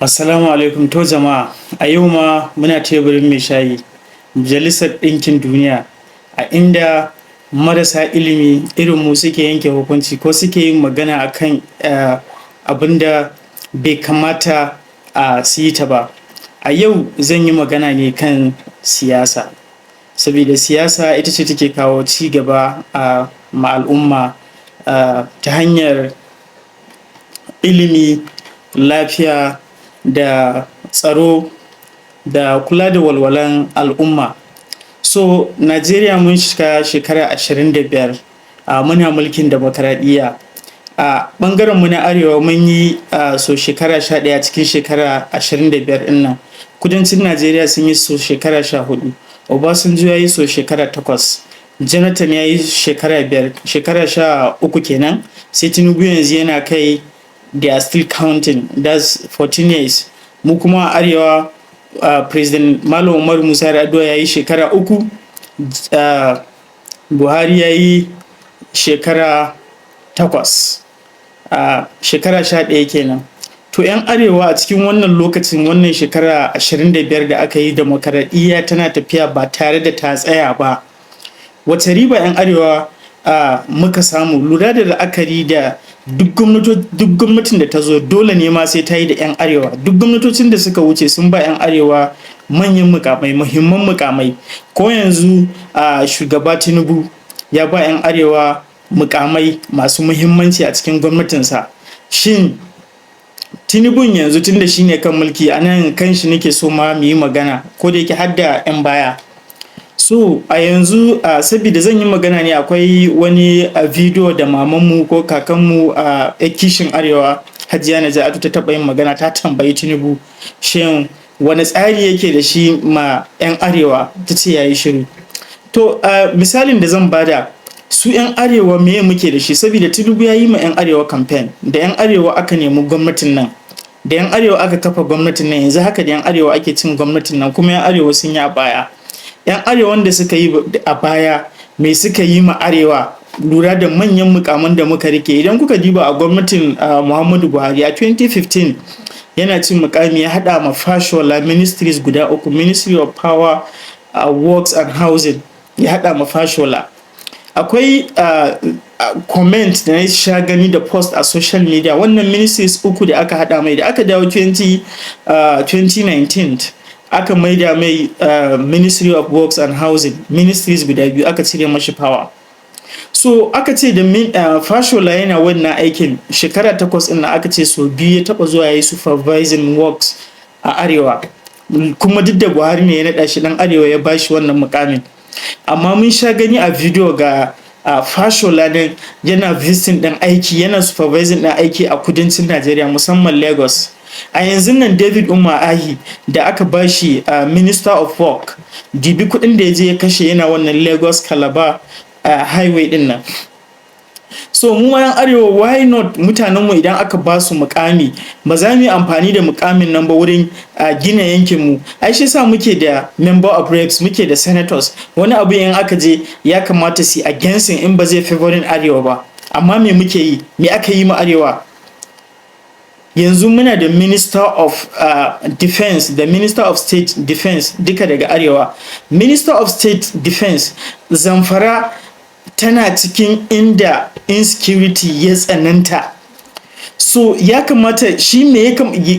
Assalamu alaikum. To jama'a, a yau ma muna teburin mai shayi, Majalisar Ɗinkin Duniya, a inda marasa ilimi irin mu suke yanke hukunci ko suke yin magana akan abin da bai kamata a su yi ta ba. A yau zan yi magana ne kan siyasa, sabida siyasa ita ce take kawo cigaba a ma al'umma ta hanyar ilimi, lafiya da tsaro da kula da walwalan al'umma. So Najeriya mun shiga shekara 25 muna mulkin dimokuraɗiyya. A ɓangaren mu na Arewa mun yi so shekara 11 cikin shekara 25 ɗin nan. Kudancin Najeriya sun yi so shekara 14, Obasanjo ya yi so shekara 8, Jonathan ya yi shekara 5, shekara 13 kenan, sai Tinubu yanzu yana kai, they are still counting, that's 14 years. Mu kuma a Arewa, President Malam Umaru Musa Yar'adua ya yi shekara 3, Buhari ya yi shekara 8, shekara 11 kenan. To 'yan Arewa, a cikin wannan lokacin, wannan shekara 25 da aka yi dimokuraɗiyya tana tafiya ba tare da ta tsaya ba, wace riba 'yan Arewa muka samu? Lura da la'akari da duk gwamnatin da ta zo, dole ne ma sai ta yi da 'yan Arewa. Duk gwamnatocin da suka wuce sun ba 'yan Arewa manyan mukamai, muhimman mukamai. Ko yanzu shugaba Tinubu ya ba 'yan Arewa mukamai masu muhimmanci a cikin gwamnatinsa. Shin Tinubun yanzu, tunda shi ne kan mulki, a nan kan shi nake so ma mu yi magana, ko da yake har da 'yan baya. So a yanzu, saboda zan yi magana ne, akwai wani video da mamanmu ko kakanmu a kishin Arewa, Hajiya Naja'atu, ta taɓa yin magana, ta tambayi Tinubu shin wani tsari yake da shi ma 'yan Arewa, ta ce yayi shiru. To misalin da zan bada, su 'yan Arewa me muke da shi? Saboda Tinubu ya yi ma 'yan Arewa campaign, da 'yan Arewa aka nemi gwamnatin nan, da 'yan Arewa aka kafa gwamnatin nan, yanzu haka da 'yan Arewa ake cin gwamnatin nan, kuma 'yan Arewa sun yi a baya. 'Yan Arewan da suka yi a baya, me suka yi ma Arewa, lura da manyan mukaman da muka rike? Idan kuka diba a gwamnatin Muhammadu Buhari a 2015, yana cin mukami ya hada ma Fashola ministries guda uku, Ministry of Power, Works and Housing, ya hada ma Fashola. Akwai comment da na sha gani da post a social media, wannan ministries uku da aka hada mai, da aka dawo 2019, aka maida mai Ministry of Works and Housing, ministries guda biyu, aka cire mashi Power. So aka ce da Fashola yana wannan aikin shekara 8 ɗin, aka ce so 2 ya taba zuwa ya yi supervising works a Arewa, kuma duk da Buhari ne ya naɗa shi, dan Arewa, ya bashi wannan mukamin. Amma mun sha gani a video ga Fashola din yana visiting ɗin aiki, yana supervising ɗin aiki a kudancin Najeriya, musamman Lagos. A yanzu nan David Umahi da aka bashi Minister of Work, dibi kuɗin da ya je ya kashe yana wannan Lagos Calabar Highway din nan. So mu yan Arewa, why not mutanenmu idan aka ba su mukami, ba za mu yi amfani da mukamin nan ba wurin gina yankinmu? Ai shi sa muke da member of reps, muke da senators. Wani abu in aka je, ya kamata su against in ba zai favoring Arewa ba. Amma me muke yi? Me aka yi ma Arewa? Yanzu muna da Minister of Defense da Minister of State Defense duka daga Arewa. Minister of State Defense, Zamfara tana cikin inda insecurity ya tsananta. So ya kamata shi me ya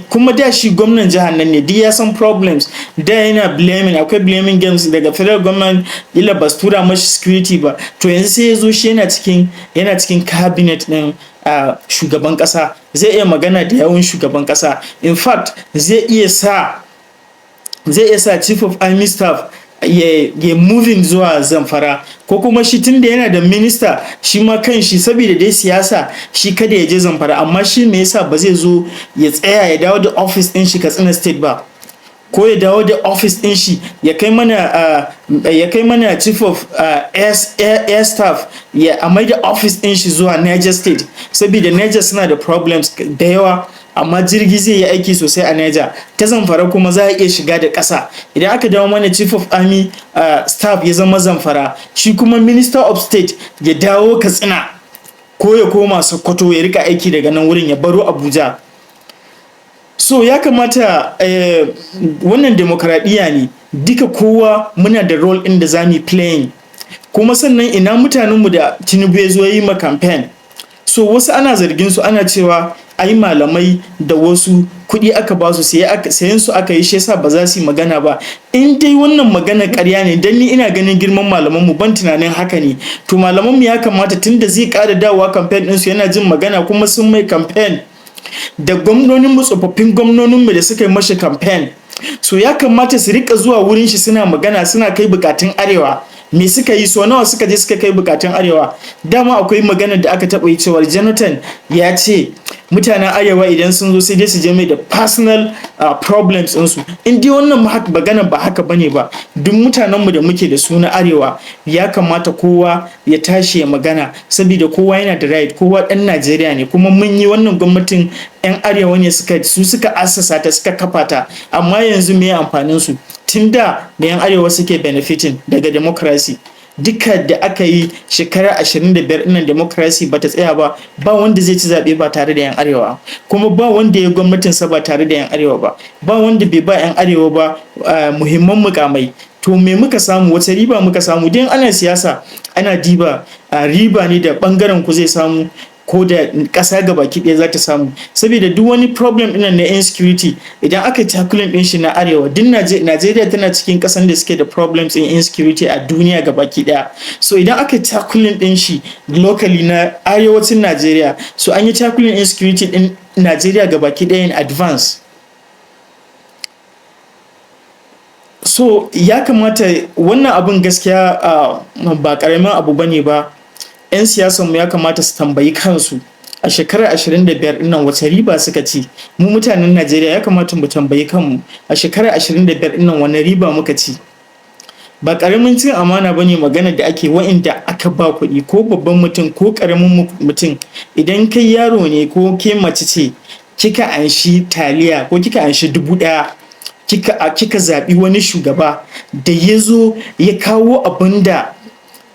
kuma da shi gwamnan jihar nan ne, duk ya san problems da yana blaming, akwai blaming games daga federal government, ila ba su tura mashi security ba. To yanzu sai ya zo shi yana cikin cabinet din shugaban kasa, zai iya magana da yawun shugaban kasa. In fact, zai iya sa chief of army staff ya moving zuwa Zamfara, ko kuma shi tunda yana da minista, shi ma kan shi, saboda dai siyasa, shi kada ya je Zamfara. Amma shi me yasa ba zai zo ya tsaya, ya dawo da office din shi Katsina State ba, ko ya dawo da office din shi, ya kai mana chief of air staff, ya a mai da office din shi zuwa Niger State? Saboda Niger suna da problems da yawa, amma jirgi zai yi aiki sosai a Niger. Ta Zamfara kuma za a iya shiga da ƙasa. Idan aka dawo mana chief of army staff ya zama Zamfara, shi kuma Minister of State ya dawo Katsina ko ya koma Sokoto, ya rika aiki daga nan wurin, ya baro Abuja. So ya kamata, wannan demokaradiyya ne, duka kowa muna da role ɗin da za mu playing. Kuma sannan ina mutanenmu da Tinubu ya zo yi ma campaign? So wasu ana zargin su, ana cewa ai malamai da wasu kuɗi aka ba su, sayan su aka yi, shi yasa ba za su yi magana ba. In dai wannan magana ƙarya ne, dan ni ina ganin girman malamanmu, ban tunanin haka ne. To malamanmu ya kamata, tunda zai ƙara dawowa campaign ɗinsu, yana jin magana, kuma sun mai campaign da gwamnoninmu, tsofaffin gwamnoninmu da suka yi mashi campaign, so ya kamata su rika zuwa wurin shi suna magana, suna kai bukatun Arewa. Me suka yi? So nawa suka je suka kai bukatun Arewa? Dama akwai magana da aka taɓa yi cewar Jonathan ya ce mutanen Arewa idan sun zo, sai dai su je mai da personal problems ɗinsu. In dai wannan magana ba haka bane ba, duk mutanenmu da muke da su na Arewa, ya kamata kowa ya tashi ya magana, saboda kowa yana da right, kowa ɗan Najeriya ne. Kuma mun yi wannan gwamnatin, 'yan Arewa ne suka su suka assasa ta, suka kafa ta, amma yanzu me amfanin su? Tun da da 'yan Arewa suke benefiting daga democracy duka da aka yi shekara 25 ɗinnan, democracy ba ta tsaya ba. Ba wanda zai ci zaɓe ba tare da 'yan Arewa, kuma ba wanda ya gwamnatinsa ba tare da 'yan Arewa ba, ba wanda bai ba 'yan Arewa ba muhimman mukamai. To me muka samu? Wace riba muka samu? Dan ana siyasa, ana diba riba ne da bangaren ku zai samu ko da ƙasa gabaki ɗaya za ta samu. Saboda duk wani problem ɗin na insecurity, idan aka tackling ɗin shi na Arewa, duk Najeriya tana cikin ƙasan da suke da problems in insecurity a duniya gabaki ɗaya. So idan aka tackling ɗin shi locally na arewacin Najeriya, so an yi tackling insecurity ɗin Najeriya gabaki ɗaya in advance. So ya kamata wannan abin, gaskiya ba ƙaramin abu bane ba. 'Yan siyasanmu ya kamata su tambayi kansu, a shekarar 25 ɗinnan, wace riba suka ci? Mu mutanen Najeriya ya kamata mu tambayi kanmu, a shekarar 25 ɗinnan, wani riba muka ci? Ba ƙaramin cin amana ba ne magana da ake, wa'inda aka ba kuɗi, ko babban mutum ko ƙaramin mutum. Idan kai yaro ne ko ke mace ce, kika anshi taliya ko kika anshi 1000, kika zaɓi wani shugaba da ya zo ya kawo abin da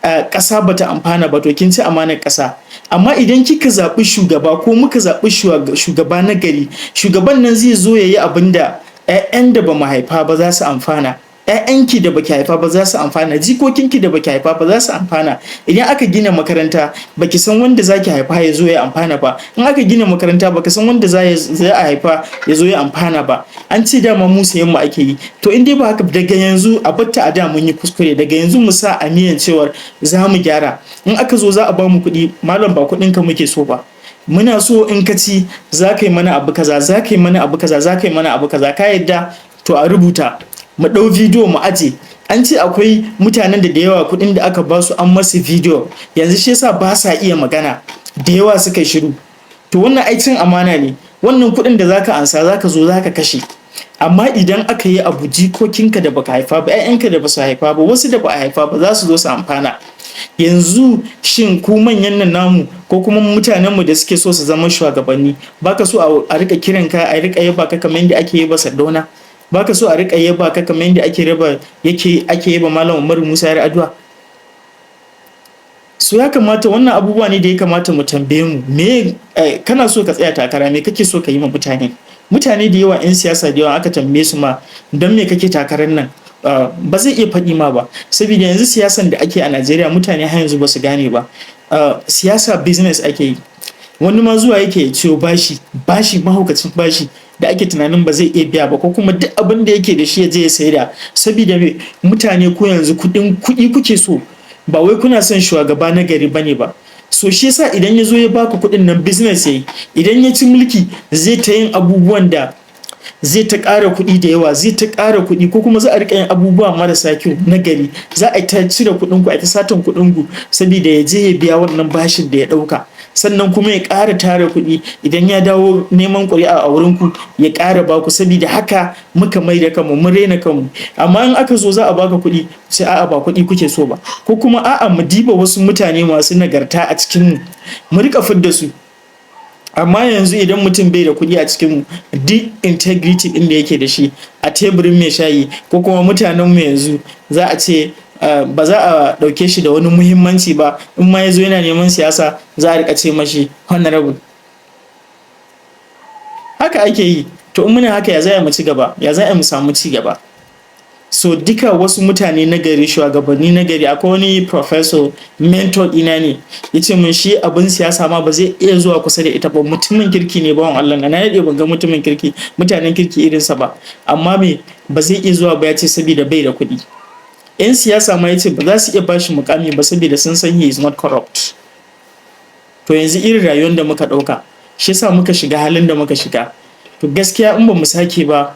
ƙasa bata amfana ba, to kin ci amanar ƙasa. Amma idan kika zaɓi shugaba ko muka zaɓi shugaba na gari, shugaban nan zai zo ya yi abin da 'ya'yan da ba mu haifa ba za su amfana, 'ya'yanki da baki haifa ba za su amfana, jikokinki da baki haifa ba za su amfana. Idan aka gina makaranta, baki san wanda zaki haifa ya zo ya amfana ba. In aka gina makaranta, baka san wanda za a haifa ya zo ya amfana ba. An ce dama mu sayan mu ake yi. To in dai ba haka, daga yanzu a batta, a da mun yi kuskure, daga yanzu mu sa aniyan cewar za mu gyara. In aka zo za a ba mu kuɗi, malam, ba kuɗin ka muke so ba. Muna so in ka ci, za ka yi mana abu kaza, za ka yi mana abu kaza, za ka yi mana abu kaza, ka yadda? To a rubuta, mu ɗau bidiyo mu aje. An ce akwai mutanen da da yawa kuɗin da aka ba su an masu bidiyo yanzu, shi yasa ba sa iya magana, da yawa suka shiru. To wannan ai cin amana ne. Wannan kuɗin da zaka ansa, zaka zo zaka kashe. Amma idan aka yi abu, jikokinka da baka haifa ba, 'ya'yanka da basu haifa ba, wasu da ba a haifa ba, za su zo su amfana. Yanzu shin ku manyan nan namu ko kuma mutanenmu da suke so su zama shugabanni, baka so a rika kiran ka, a rika yaba ka kamar yadda ake yaba Sardauna? Baka so a rika yaba ka kamar yadda ake yaba yake ake yaba Malam Umaru Musa Yar'adua? So ya kamata, wannan abubuwa ne da ya kamata mu tambaye mu. Me kana so ka tsaya takara, me kake so ka yi ma mutane? Mutane da yawa, 'yan siyasa da yawa, aka tambaye su ma, don me kake takarar nan, ba zai iya faɗi ma ba, saboda yanzu siyasan da ake a Najeriya, mutane har yanzu ba su gane ba, siyasa business ake yi. Wani ma zuwa yake ya ciyo bashi, bashi, mahaukacin bashi da ake tunanin ba zai iya biya ba, ko kuma duk abin da yake da shi ya je ya saida. Saboda me? Mutane ko yanzu kuɗin kuɗi kuke so, ba wai kuna son shugaba na gari bane ba. So shi yasa idan ya zo ya baka kuɗin nan, business yayi. Idan ya ci mulki, zai ta yin abubuwan da zai ta ƙara kuɗi da yawa, zai ta ƙara kuɗi, ko kuma za a riƙa yin abubuwa marasa kyau na gari, za a ta cire kuɗin ku, a ta satan kuɗin ku, saboda ya je ya biya wannan bashin da ya ɗauka, sannan kuma ya ƙara tara kuɗi. Idan ya dawo neman ƙuri'a a wurin ku, ya ƙara baku. Saboda haka muka mai da kanmu, mun raina kanmu. Amma in aka zo za a baka kuɗi, sai a'a, ba kuɗi kuke so ba, ko kuma a'a, mu diba wasu mutane masu nagarta a cikin mu, mu rika fidda su. Amma yanzu idan mutum bai da kuɗi a cikin mu, duk integrity ɗin da yake da shi a teburin mai shayi ko kuma mutanen mu, yanzu za a ce ba za a ɗauke shi da wani muhimmanci ba. In ma ya zo yana neman siyasa, za a rika ce mashi honorable. Haka ake yi. To, in muna haka, ya za mu ci gaba? Ya za mu samu ci gaba? So duka wasu mutane na gari, shugabanni na gari, akwai wani professor, mentor ɗina ne, ya ce mun shi abin siyasa ma ba zai iya zuwa kusa da ita ba. Mutumin kirki ne, bawan Allah. Na daɗe ban ga mutumin kirki, mutanen kirki irinsa ba. Amma me, ba zai iya zuwa ba, ya ce saboda bai da kuɗi. 'Yan siyasa ma ya ce ba za su iya bashi mukami ba saboda sun san he is not corrupt. To, yanzu irin rayuwar da muka ɗauka shi yasa muka shiga halin da muka shiga. To, gaskiya in ba mu sake ba,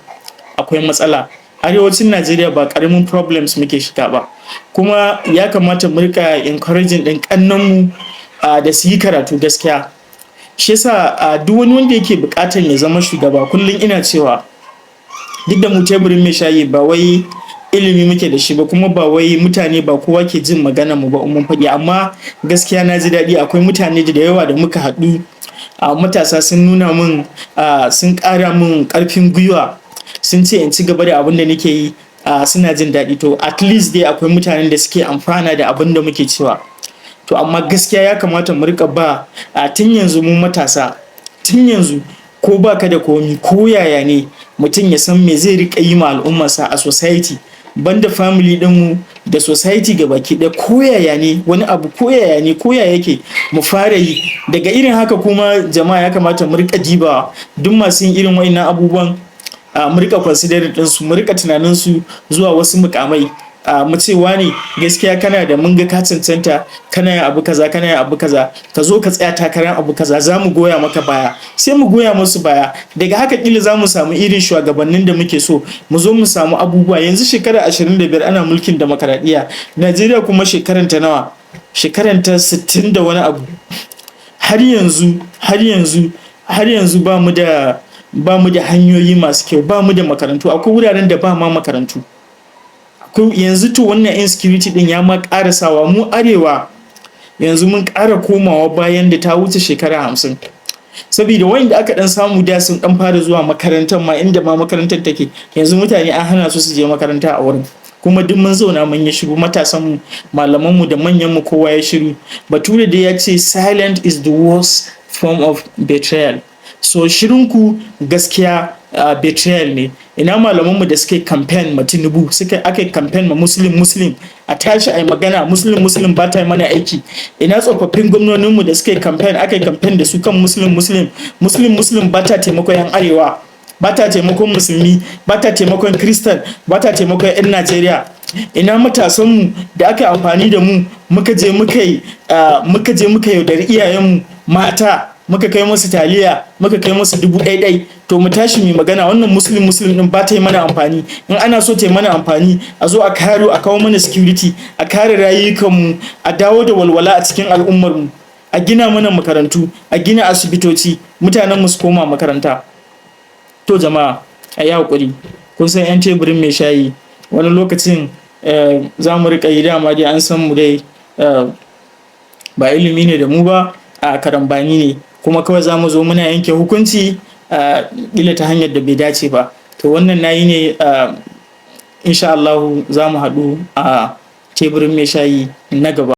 akwai matsala. Arewacin Najeriya ba karamin problems muke shiga ba. Kuma ya kamata mu rika encouraging ɗin ƙannenmu da su yi karatu, gaskiya. Shi yasa duk wani wanda yake buƙatar ya zama shugaba, kullum ina cewa, duk da mu teburin mai shayi ba wai ilimi muke da shi ba, kuma ba wai mutane ba kowa ke jin maganar mu ba mun faɗi, amma gaskiya na ji daɗi, akwai mutane da yawa da muka haɗu a matasa sun nuna min, sun ƙara min ƙarfin gwiwa, sun ce in ci gaba da abin da nake yi, suna jin daɗi. To, at least dai akwai mutanen da suke amfana da abin da muke cewa. To, amma gaskiya ya kamata mu rika ba a tun yanzu, mu matasa, tun yanzu, ko baka da komi, ko yaya ne, mutum ya san me zai rika yi ma al'ummarsa a society, banda family dinmu da society baki ɗaya. Ko yaya ne wani abu, ko yaya ne, ko yaya yake, mu fara yi daga irin haka. Kuma jama'a, ya kamata mu rika dibawa duk masu yin irin wa'innan abubuwan, mu rika considering ɗinsu, mu rika tunanin su zuwa wasu mukamai, mu ce wani, gaskiya kana da, mun ga ka cancanta, kana yin abu kaza, kana yin abu kaza, ka zo ka tsaya takarar abu kaza, za mu goya maka baya. Sai mu goya musu baya. Daga haka kila za mu samu irin shugabannin da muke so, mu zo mu samu abubuwa. Yanzu shekara 25 ana mulkin demokaradiyya, Najeriya kuma shekaran ta nawa? Shekaran ta 60 da wani abu. Har yanzu, har yanzu, har yanzu ba mu da hanyoyi masu kyau, ba mu da makarantu, akwai wuraren da ba ma makarantu yanzu. To, wannan insecurity din ya ma ƙara sawa mu arewa yanzu mun ƙara komawa bayan da ta wuce shekara 50, saboda wanda aka dan samu da sun dan fara zuwa makarantar ma, inda ma makarantar take yanzu, mutane an hana su su je makaranta a wurin. Kuma duk mun zauna mun yi shiru, matasan mu, malaman mu da manyan mu, kowa ya shiru. Bature dai ya ce silent is the worst form of betrayal. So shirinku gaskiya betrayal ne. Ina malamanmu da suka yi campaign ma Tinubu, suka aka yi campaign ma Muslim Muslim, a tashi a yi magana, Muslim Muslim ba ta yi mana aiki? Ina tsofaffin gwamnoninmu da suka yi campaign, aka yi campaign da su kan Muslim Muslim? Muslim Muslim ba ta taimakon yan arewa, ba ta taimakon musulmi, ba ta taimakon Kristan, ba ta taimakon yan Najeriya. Ina matasanmu da aka amfani da mu, muka je muka yaudari iyayenmu mata, muka kai musu taliya, muka kai musu 1000? To, mu tashi mu magana. Wannan Muslim Muslim din ba ta yi mana amfani. In ana so ta yi mana amfani, a zo a kare, a kawo mana security, a kare rayukanmu, a dawo da walwala a cikin al'ummarmu, a gina mana makarantu, a gina asibitoci, mutanen mu su koma makaranta. To jama'a, a yi haƙuri. Kun san 'yan teburin mai shayi, wani lokacin za mu riƙa yi, dama dai an san mu dai, ba ilimi ne da mu ba, a karambani ne, kuma kawai za mu zo muna yanke hukunci ƙila ta hanyar da bai dace ba. To, wannan na yi ne. Insha Allahu za mu haɗu a teburin mai shayi na gaba.